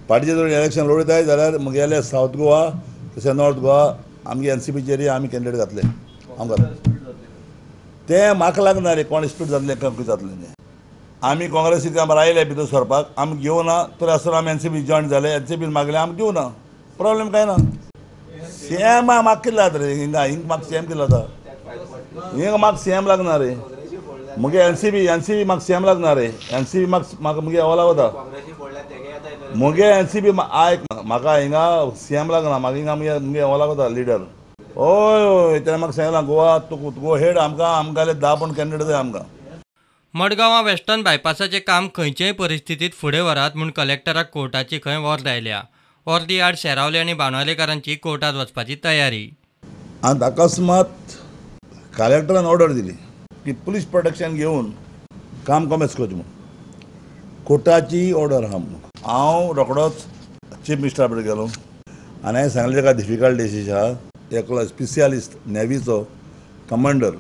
पार्टीचे जर इलेक्शन लडयताय जाल्यार मुगेले सावथ गोवा तशें नॉर्थ गोवा आमगे एनसीपीचेर आमी कॅन्डिडेट घातले आमकां तें म्हाका लागना रे कोण स्पीड जातलें कितें जातलें तें. आमी काँग्रेसीक आयले भितर सरपाक आमी घेवना तर आसतना आमी एनसीपी जॉयन जाले, एनसीपीन मागलें आमी घेवना, प्रॉब्लेम कांय ना. सीएम म्हाका कितें जाता रे हिंगा, हिंग म्हाका सीएम कितें जाता, हिंगा म्हाका सीएम लागना रे. मुगे एनसीपी एनसीपी म्हाका सीएम लागना रे, एनसीपी म्हाका म्हाका मुगे अवला वता, मुगे एनसीपी आयक म्हाका हिंगा सीएम लागना, म्हाका हिंगा मुगे मुगे अवला वता लिडर. हय हय तेणें म्हाका सांगलां गोवा तूं गो हेड, आमकां आमकां 10 पण कॅन्डिडेट जाय आमकां. मडगांवां वेस्टर्न बायपासाचें काम खंयचेय परिस्थितींत फुडें व्हरात म्हूण कलेक्टराक कोर्टाची खंय ऑर्द आयल्या. ऑर्दी आड शेरावले आनी बाणावलेकारांची कोर्टांत वचपाची तयारी. आनी अकस्मात कलेक्टरान ऑर्डर दिली की पुलीस प्रोटेक्शन घेवन काम कॉमेस करचें म्हूण, कोर्टाची ऑर्डर आहा म्हणून. हांव रोखडोच चीफ मिनिस्टरा कडेन गेलो आनी हांवें सांगलें ताका डिफिकल्ट डिसीज आहा, एकलो स्पेशलिस्ट नेवीचो कमांडर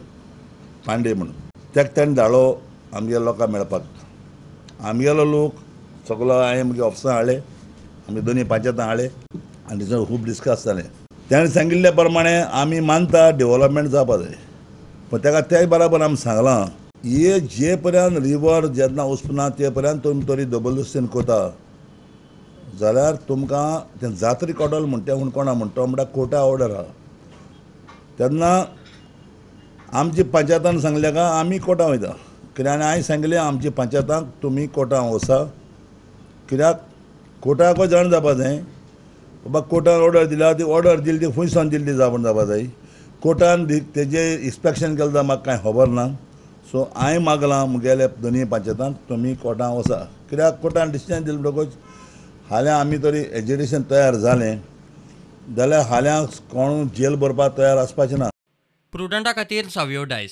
पांडे म्हणून ताका ताणें धाडलो आमगे लोकांक मेळपाक. आमगेलो लोक सगलो हांवें म्हगे ऑफिसान हाडले, आमगे दोनी पंचायतां हाडले आनी थंय खूब डिस्कस जालें. ताणें सांगिल्ले प्रमाणे आमी मानता डेवलपमेंट जावपा जाय, पूण ताका ते बराबर आमी सांगलां हे जे पर्यंत रिवर जेन्ना वचना ते पर्यंत तुमी तरी जबरदस्तीन करता जाल्यार तुमकां तें जात्री कोडल म्हणटा म्हूण कोणा म्हणटा म्हणटा कोर्टा ऑर्डर आहा. तेन्ना आमची पंचायतान सांगलें का आमी कोर्टां वयता, कित्याक आनी हांवें सांगलें आमची पंचायतांक तुमी कोर्टां वचा, कित्याक कोर्टाकूय जाण जावपा जाय बाबा कोर्टान ऑर्डर दिल्या ती ऑर्डर दिली ती खंय सावन दिली ती जावन जावपा जाय. कोर्टान तेजें इन्स्पेक्शन केलें जाल्यार म्हाका कांय खबर ना. सो हांवें मागलां मुगेले दोनूय पंचायतांक तुमी कोर्टां वचा, कित्याक कोर्टान डिसिजन दिलें म्हणटकूच फाल्यां आमी तरी एजुकेशन तयार जालें जाल्यार फाल्यां कोण जेल भरपाक तयार आसपाचें ना. प्रुडंटा खातीर सावियो डायस.